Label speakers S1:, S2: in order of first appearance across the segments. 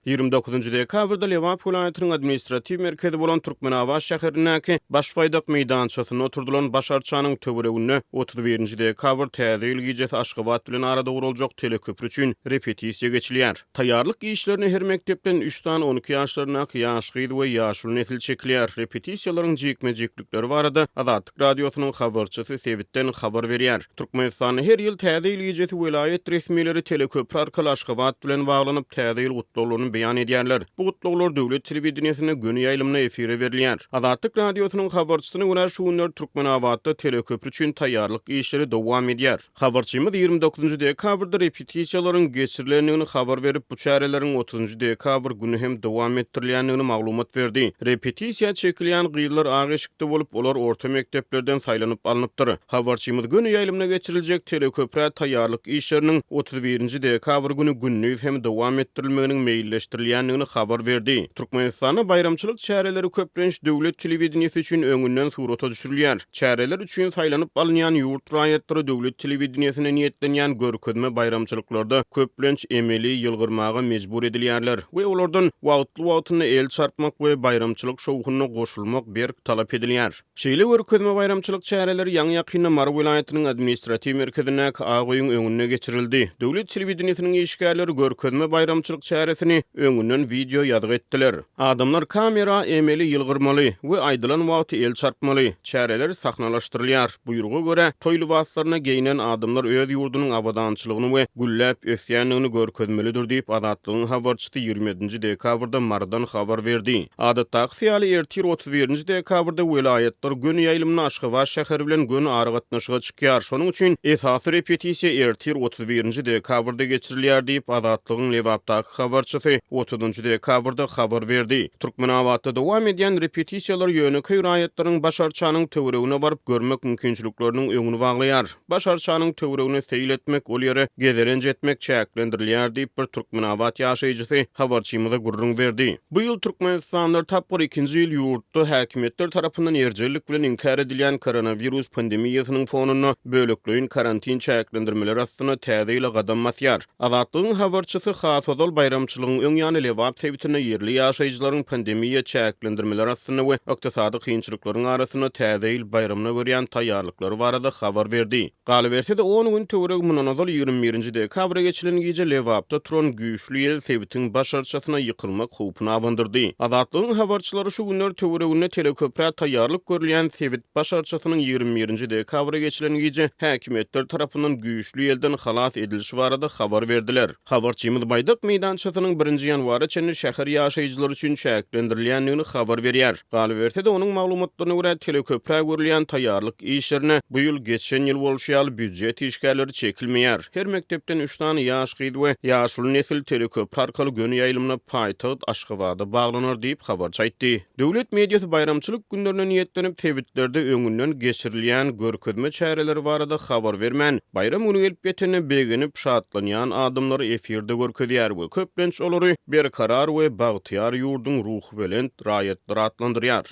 S1: 29-njy dekabrda Lebap welaýatynyň administratiw merkezi bolan Türkmenabat şäherindäki Baş baýdak meýdançasynda oturdylan baş arçanyň töwereginde 31-nji dekabr Täze ýyl gijesi Aşgabat bilen arada guraljak teleköpri üçin repetisiýa geçilýär. Taýýarlyk işlerine her mekdepden üç sany 12 ýaşlaryndaky ýaş gyz we ýaşuly nesil çekilýär. Repetisiýalaryň jikme-jiklikleri barada Azatlyk Radiosynyň habarçysy sebitden habar berýär. Türkmenistanda her ýyl Täze ýyl gijesi welaýat resmileri teleköpri arkaly Aşgabat bilen baglanyp, Täze ýyl gutlaglaryny beýan edýärler. Bu gutlaglar döwlet telewideniýesinde göni ýaýlymda efire berilýär. Azatlyk Radiosynyň habarçysyna görä, şu günler Türkmenabatda teleköpri üçin taýýarlyk işleri dowam edýär. Habarçymyz 29-njy dekabrda repetisiýalaryň geçirilendigini habar berip, bu çäreleriň otuzynjy dekabr güni hem dowam etdirilýändigini maglumat berdi. Repetisiýa çekilýän gyzlar ak eşikde bolup, olar orta mekdeplerden saýlanyp alnypdyr. Habarçymyz göni ýaýlymda geçiriljek teleköprä taýýarlyk işleriniň 31-nji dekabr güni gündiz hem dowam etdirilmeginiň meýilleşdirilýändigini habar berdi. Türkmenistanda baýramçylyk çäreleri köplenç döwlet telewideniýesi üçin öňünden surata düşürilýär. Çäreler üçin saýlanyp alynýan ýurt raýatlary döwlet telewideniýesine niýetlenýän görkezme baýramçylyklarda köplenç emeli ýylgyrmaga mejbur edilýärler we olardan wagtly-wagtynda el çarpmak we baýramçylyk şowhunyna goşulmak berk talap edilýär. Şeýle görkezme baýramçylyk çäreleri ýaňy-ýakynda Mary welaýatynyň administratiw merkezindäki Ak öýüň öňünde geçirildi. Döwlet telewideniýesiniň işgärleri görkezme baýramçylyk çäresini öňünden wideo ýazgy etdiler. Adamlar kamera emeli ýylgyrmaly we aýdylan wagty el çarpmaly. Çäreler sahnalaşdyrylýar. Buýruga görä, toý lybaslaryna geýnen adamlar öz ýurdunyň abadançylygyny we gülläp ösýändigini görkezmelidir diýip, Azatlygyň habarçysy 27-nji dekabrda Marydan habar berdi. Adatdakysy ýaly, ertir 31-nji dekabrda welaýatlar göni ýaýlymda Aşgabat şäheri bilen göni aragatnaşyga çykýar. Şonuň üçin esasy repetisiýa ertir 31-nji dekabrda geçirilýär diýip, Azatlygyň Lebapdaky habarçysy otuzynjy dekabrda habar berdi. Türkmenabatda dowam edýän repetisiýalar ýönekeý raýatlaryň baş arçanyň töweregine baryp görmek mümkinçilikleriniň öňüni baglaýar. Baş arçanyň töweregine seýil etmek, ol ýere gezelenç etmek çäklendirilýär diýip, bir türkmenabat ýaşaýjysy habarçymyza gürrüň berdi. Bu ýyl türkmenistanlylar tapgyr ikinji ýyl ýurtda häkimiýetler tarapyndan erjellik bilen inkär edilýän koronawirus pandemiýasynyň fonunda bölekleýin karantin çäklendirmeleri astynda täze ýyla gadam basýar. Azatlygyň habarçysy has ozal baýramçylygyň öň ýany Lebap sebitinde ýerli ýaşaýjylaryň pandemiýa çäklendirmeleri astynda we ykdysady kynçylyklaryň arasynda Täze ýyl baýramyna görýän taýýarlyklary barada habar berdi. Galyberse-de, on gün töweregi mundan ozal ýigrimi birinji dekabra geçilen gije Lebapda turan güýçli ýel sebitiň baş arçasyna ýykylmak howpuny abandyrdy. Azatlygyň habarçylary şu günler töwereginde teleköprä taýýarlyk görülýän sebit baş arçasynyň ýigrimi birinji dekabra geçilen gije häkimiýetler tarapyndan güýçli ýelden halas edilişi barada habar berdiler. Habarçymyz Baýdak meýdançasynyň birinji ýanwara çenli şäher ýaşaýjylary üçin çäklendirilýändigini habar berýär. Galyberse-de, onuň maglumatlaryna görä, teleköprä görülýän taýýarlyk işlerine bu ýyl geçen ýyl bolşy ýaly býujet işgärleri çekilmeýär. Her mekdepden üç sany ýaş gyz we ýaşuly nesil teleköpri arkaly göni ýaýlymda paýtagt Aşgabada baglanar diýip, habarçy aýtdy. Döwlet mediasy baýramçylyk günlerine niýetlenip sebitlerde öňünden geçirilýän görkezme çäreleri barada habar bermän, baýram güni gelip ýetende begenip, şatlanýan adamlary efirde görkezýär we köplenç olary berkarar we bagtyýar ýurduň ruhubelent raýatlary atlandyrýar.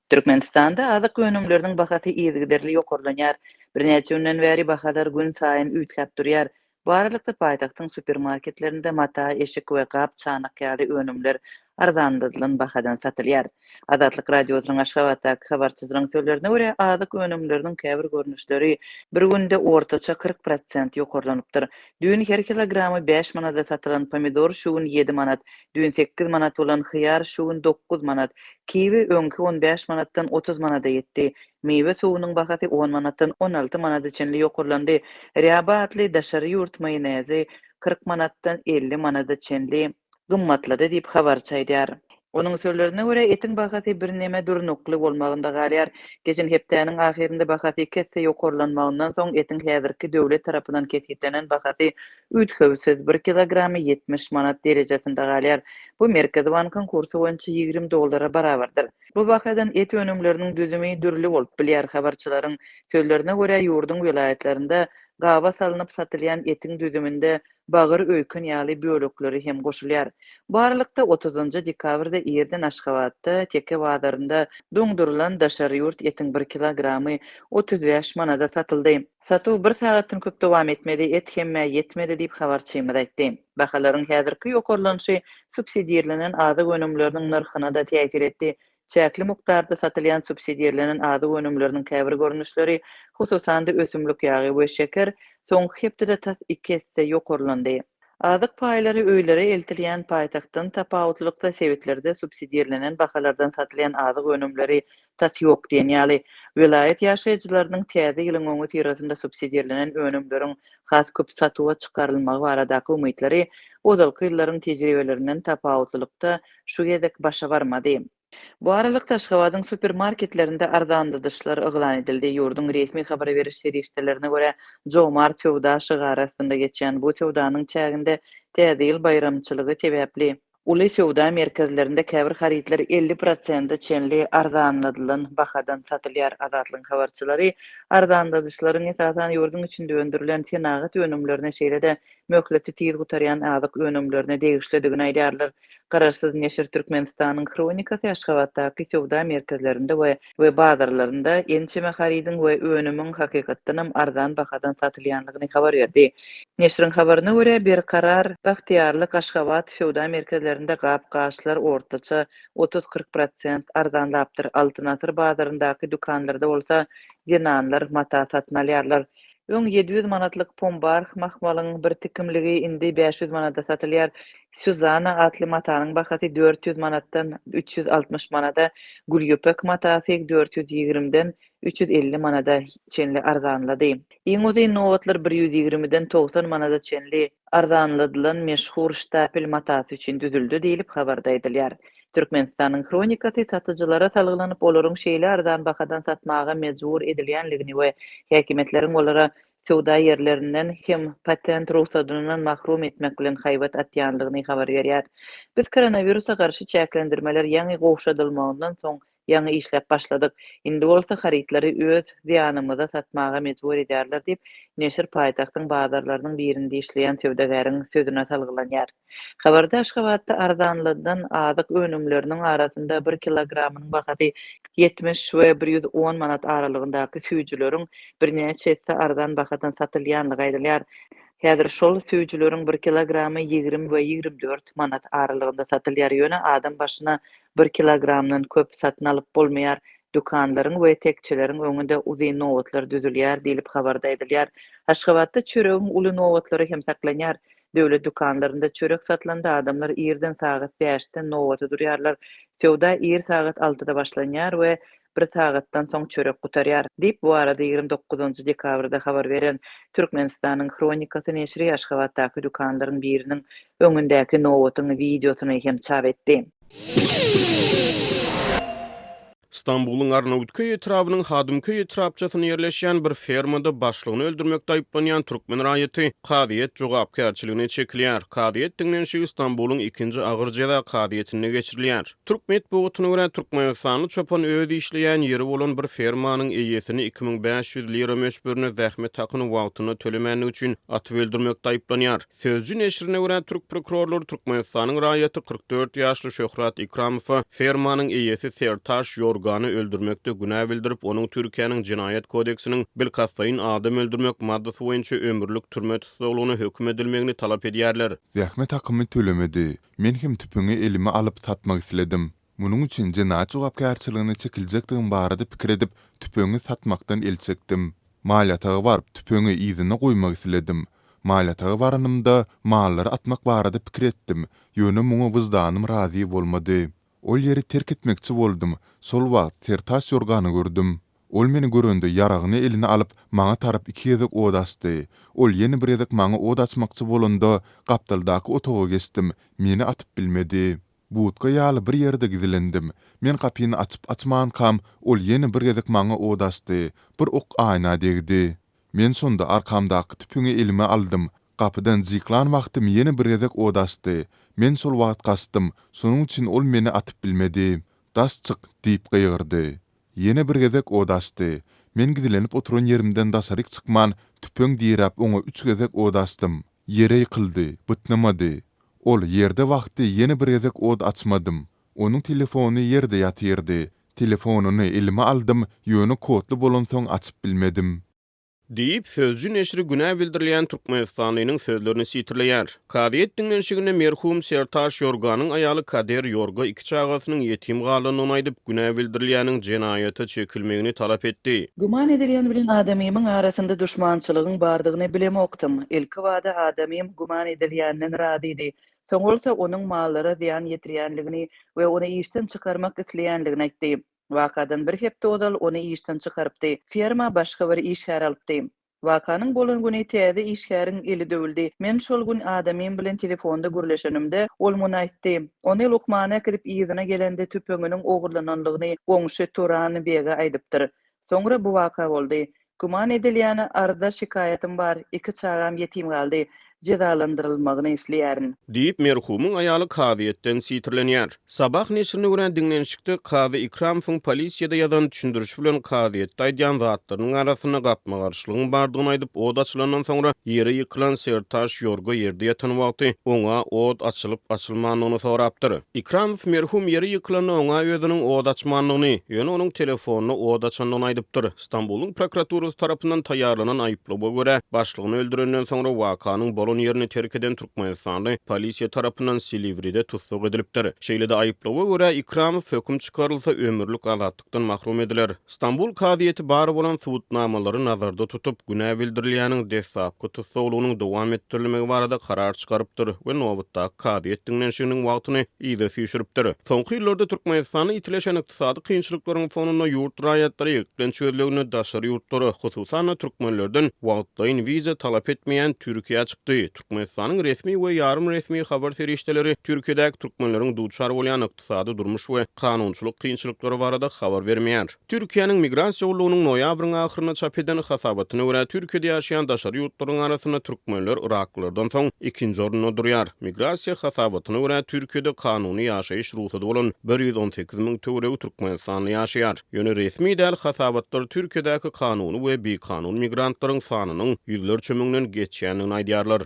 S2: Türkmenistanda azyk önümleriniň bahasy yzygiderli ýokarlanýar. Birnäçe günden bäri bahalar günsaýyn üýtgäp durýar. Bu aralykda, paýtagtyň supermarketlerinde mata, eşik we gap-çanak ýaly önümler arzanladylan bahadan satylýar. Azatlyk Radiosynyň Aşgabatdaky habarçysynyň sözlerine görä, azyk önümleriniň käbir görnüşleri bir günde ortaça 40 prosent ýokarlanypdyr. Düýn her kilogramy bäş manada satylan pomidor şu gün ýedi manat, düýn sekiz manat bolan hyýar şu gün dokuz manat, kiwi öňki on bäş manatdan 30 manada ýetdi. Miwe suwunyň bahasy on manatdan 16 manada çenli ýokarlandy. Rýaba atly daşary ýurt maýonezi 40 manatdan 50 manada çenli gymmatlady diýip, habarçy aýdýar. Onuň sözlerine görä, etiň bahasy birneme durnukly bolmagynda galýar. Geçen hepdäniň ahyrynda bahasy iki esse ýokarlanmagyndan soň, etiň häzirki döwlet tarapyndan kesgitlenen bahasy üýtgewsiz, bir kilogramy 70 manat derejesinde galýar. Bu Merkezi bankyň kursy boýunça 20 dollara barabardyr. Bu bahadan et önümleriniň düzümi dürli bolup bilýär. Habarçylaryň sözlerine görä, ýurduň welaýatlarynda gaba salnyp satylýan etiň düzüminde. bagyr, öýken ýaly bölekleri hem goşulýar. Bu aralykda, otuzynjy dekabrda irden Aşgabatda, Teke bazarynda doňdurylan daşary ýurt etiň bir kilogramy 35 manada satyldy. Satuw bir sagatdan köp dowam etmedi, et hemmä ýetmedi diýip, habarçymyz aýtdy. Bahalaryň häzirki ýokarlanyşy subsidirlenen azyk önümleriniň nyrhyna-da täsir etdi. Çäkli mukdarda satylýan subsidirlenen azyk önümleriniň käbir görnüşleri, hususan-da, ösümlik ýagy we şeker soňky hepdede tas iki esse ýokarlandy. Azyk paýlary öýlere eltilýän paýtagtdan tapawutlylykda sebitlerde subsidirlenen bahalardan satylýan azyk önümleri tas ýok diýen ýaly. Welaýat ýaşaýjylarynyň täze ýylyň öňüsyrasynda subsidirlenen önümleriň has köp satuwa çykarylmagy baradaky umytlary ozalky ýyllaryň tejribelerinden tapawutlylykda şu gezek başa barmady. Bu aralykda, Aşgabadyň supermarketlerinde arzanladyşlar yglan edildi. Ýurduň resmi habar beriş serişdelerine görä, Jomart söwda şygary astynda geçýän bu söwdanyň çäginde Täze ýyl baýramçylygy sebäpli, uly söwda merkezlerinde käbir harytlar 50 prosente çenli arzanladylan bahadan satylýar. Azatlygyň habarçylary arzanladyşlaryň esasan ýurduň içinde öndürilen senagat önümlerine, şeýle-de möhleti tiz gutarýan azyk önümlerine degişlidigini aýdýarlar. Garaşsyz neşir Türkmenistanyň Hronikasy Aşgabatdaky söwda merkezlerinde we we bazarlarynda ençeme harydyň we önümiň hakykatdanam arzan bahadan satylýandygyny habar berdi. Neşiriň habaryna görä, Berkarar, Bagtyýarlyk, Aşgabat söwda merkezlerinde gap-gaçlar ortaça 30-40 prosent arzanlapdyr, Altyn asyr bazaryndaky dükanlarda bolsa zenanlar mata satyn alýarlar. Öň 700 manatlyk pombarh mahmalyň bir tikimligi indi 500 manada satylýar. Sýuzanna atly matanyň bahasy 400 manatdan 360 manada, gülýüpek matasy 420-den 350 manada çenli arzanlady. Iň uzyn nobatlar 120-den 90 manada çenli arzanladylan meşhur ştapel matasy üçin düzüldi diýlip, habarda aýdylýar. Türkmenistanyň Hronikasy satyjylara salgylanyp, olaryň şeýle arzan bahadan satmaga mejbur edilýänligini we häkimiýetleriň olara söwda ýerlerinden hem patent rugsadyndan mahrum etmek bilen haýbat atýanlygyny habar berýär. Biz koronawirusa garşy çäklendirmeler ýaňy gowşadylmagyndan soň ýaňy işläp başladyk. Indi bolsa harytlary öz zyýanymyza satmaga mejbur edýärler diýip, neşir paýtagtyň bazarlarynyň birinde işleýän söwdagäriň sözüne salgylanýar. Habarda Aşgabatda arzanladylan azyk önümleriniň arasynda bir kilogramynyň bahasy 70 we 110 manat aralygyndaky süýjüleriň birnäçe esse arzan bahadan satylýanlygy aýdylýar. Häzir şol süýjüleriň bir kilogramy 20 we 24 manat aralygynda satylýar, ýöne adam başyna bir kilogramdan köp satyn alyp bolmaýar, dükanlaryň we tekjeleriň öňünde uzyn nobatlar düzülýär diýlip, habarda aýdylýar. Aşgabatda çöregiň uly nobatlary hem saklanýar. Döwlet dükanlarynda çörek satylanda adamlar irden sagat bäşden nobata durýarlar. Söwda ir sagat altyda başlanýar we bir sagatdan soň çörek gutarýar, diýip, bu barada 29 dekabrda habar beren Türkmenistanyň Hronikasy neşiri Aşgabatdaky dükanlaryň biriniň öňündäki nobatyň wideosyny hem çap etdi.
S1: Stambulyň Arnawutköý etrabynyň Hadymköý etrapçasynda ýerleşýän bir fermada başlygyny öldürmekde aýyplanýan türkmen raýaty kazyýet jogapkärçiligine çekilýär. Kazyýet diňlenişigi Stambulyň ikinji agyr jeza kazyýetinde geçirilýär. Türk metbugatyna görä, türkmenistanly çopan öz işleýän ýeri bolan bir fermanyň eýesini 2500 lira möçberinde zähmet hakyny wagtynda tölemändigi üçin atyp öldürmekde aýyplanýar. Sözcü neşirine görä, türk prokurorlary Türkmenistanyň raýaty 44 ýaşly Şöhrat Ikramowa fermanyň eýesi Sertaş Ýorgany öldürmekde günä bildirip, onuň Türkiýäniň Jenaýat kodeksiniň bilkastlaýyn adam öldürmek maddasy boýunça ömürlik türme tussaglygyna höküm edilmegini talap edýärler.
S3: Zähmet hakymy tölemedi. Men hem tüpeňi elime alyp satmak isledim. Munuň üçin jenaýat jogapkärçiligine çekiljekdigim barada pikir edip, tüpeňi satmakdan el çekdim. Mal ýataga baryp, tüpeňi yzyna goýmak isledim. Mal ýataga baranymda, mallary atmak barada pikir etdim, ýöne muňa wyždanym razy bolmady. Ol ýeri terk etmekçi boldum, şol wagt Sertaç ýorgany gördüm. Ol meni görende ýaragyny eline alyp, maňa tarap iki gezek ot açdy. Ol ýene bir gezek maňa ot açmakçy bolanda, gapdaldaky otaga geçdim, meni atyp bilmedi. Budka ýaly bir ýerde gizlendim. Men gapyny açyp-açmankam, ol ýene bir gezek maňa ot açdy. Bir ok aýna degdi. Men şonda arkamdaky tüpeňi elime aldym. Gapydan jyklan wagtym ýene bir gezek ot açdy. Men şol wagt gaçdym, şonuň üçin ol meni atyp bilmedi. Daş çyk! diýip gygyrdy. Ýene bir gezek ot açdy. Men gizlenip oturan ýerimden daşaryk çykman, tüpeň diräp oňa üç gezek ot açdym. Ýere ýykyldy, bytnamady. Ol ýerde wagty ýene bir gezek od açmadym. Onuň telefony ýerde ýatyrdy. Telefonyny elime aldym, ýöne kodly bolansoň açyp bilmedim.
S1: Diýip, Sözcü neşiri günä bildirilýän türkmenistanlynyň sözlerini sitirleýär. Kazyýet diňlenişiginde merhum Sertaş Ýorganyň aýaly Kader Ýorga iki çagasynyň ýetim galandygyny aýdyp, günä bildirilýäniň jenaýata çekilmegini talap etdi.
S2: Güman edilýän bilen adamymyň arasynda duşmançylygyň bardygyny bilemokdym. Ilkibada adamym güman edilýänden razydy. Soň bolsa onuň mallara zyýan ýetirýänligini we ony işden çykarmak isleýänligini aýtdy. Wakadan bir hepde ozal ony işden çykarypdy. Ferma başga bir işgär alypdy. Wakanyň bolan güni täze işgäriň eli döwüldi. Men şol gün adamym bilen telefonda gürleşenimde, ol muny aýtdy. Ony lukmana äkidip yzyna gelende tüpeňiniň ogurlananlygyny goňşy Turan bege aýdypdyr. Soňra bu waka boldy. Güman edilýäne arza-şikaýatym bar, iki çagam ýetim galdy. Jezalandyrylmagyny isleýärin.
S1: Diýip, merhumyň aýaly kazyýetden sitirlenýär. Sabah neşirine görä, diňlenişikde kazy Ikramowyň polisiýada ýazan düşündirişi bilen kazyýetde aýdýan zatlarynyň arasynda gapma-garşylygyň bardygyny aýdyp, ot açylandan soňra ýere ýykylan Sertaş Ýorga ýerde ýatan wagty oňa ot açylyp-açylmandygyny sorapdyr. Ikramow merhum ýere ýykylanda oňa özüniň ot açmandygyny, ýöne onuň telefonyna ot açandygyny aýdypdyr. Stambulyň prokuraturasy tarapyndan taýýarlanan aýyplawa görä, başlygyny öldürenden soňra wakanyň bolan ýerini terk eden türkmenistanly polisiýa tarapyndan Siliwride tussag edilipdir. Şeýle-de aýyplawa görä, Ikramow höküm çykarylsa ömürlik azatlykdan mahrum ediler. Stambul kazyýeti bar bolan subutnamalary nazarda tutup, günä bildirilýäniň deslapky tussaglygynyň dowam etdirilmegi barada karar çykarypdyr we nobatdaky kazyýet diňlenişiginiň wagtyny yza süýşüripdir. Soňky ýyllarda Türkmenistanda ýitileşen ykdysady kynçylyklaryň fonunda ýurt raýatlary eklenç gözleginde daşary ýurtlara, hususan-da türkmenlerden wagtlaýyn wiza talap etmeýän Türkiýä çykdy. Türkmenistanyň resmi we ýarym resmi habar serişdeleri Türkiýedäki türkmenleriň duçar bolýan ykdysady, durmuş we kanunçylyk kynçylyklary barada habar bermeýär. Türkiýäniň Migrasiýa gullugynyň noýabryň ahyrynda çap eden hasabatyna görä, Türkiýede ýaşaýan daşary ýurtlaryň arasynda türkmenler yraklylardan soň ikinji orunda durýar. Migrasiýa hasabatyna görä, Türkiýede kanuny ýaşaýyş rugsady bolan 118 müň töweregi türkmenistanly ýaşaýar. Ýöne resmi däl hasabatlar Türkiýedäki kanuny we bikanun migrantlaryň sanynyň ýüzlerçe müňden geçýändigini aýdýarlar.